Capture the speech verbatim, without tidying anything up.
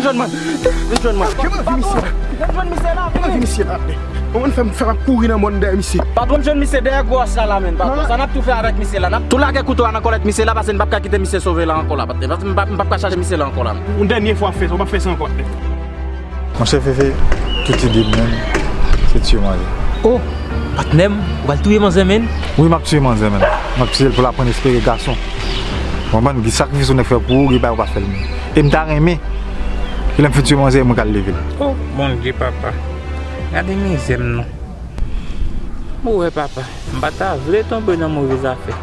Jwenn mwen. Vin jwenn mwen. Vin jwenn misye la. Vin jwenn misye la. Vin jwenn misye la. Ou konn fè m, fè m ap kouri nan mòn dèyè misye. Patwon, m jwenn misye dèyè gwo wòch la, la, menm. Patwon, sa n ap tou fè avèk misye la? N ap tou lage kouto a nan kòlèt misye la, paske n p ap ka kite misye sove la ankò la. Paske m p ap, m p ap ka chache misye la ankò la. Yon dènye fwa w ap fè sa, ou p ap fè sa ankò, patnè. Monchè Fefe, tout ide m menm, se tiye manzè. Oh, patnè m, ou pral touye manzè menm? Wi, m ap tiye manzè menm. M ap tiye l pou l aprann espere gason. Ou konprann? Gen sakrifis yon nèg fè pou ou, gen bagay ou pa fè l menm. E m ta renmen, ke lè m fin tiye manzè, mwen k al leve l. Oh, Bondye, papa. Gade mizè m non. Ou wè, papa, m pa ta vle tonbe nan move zafè.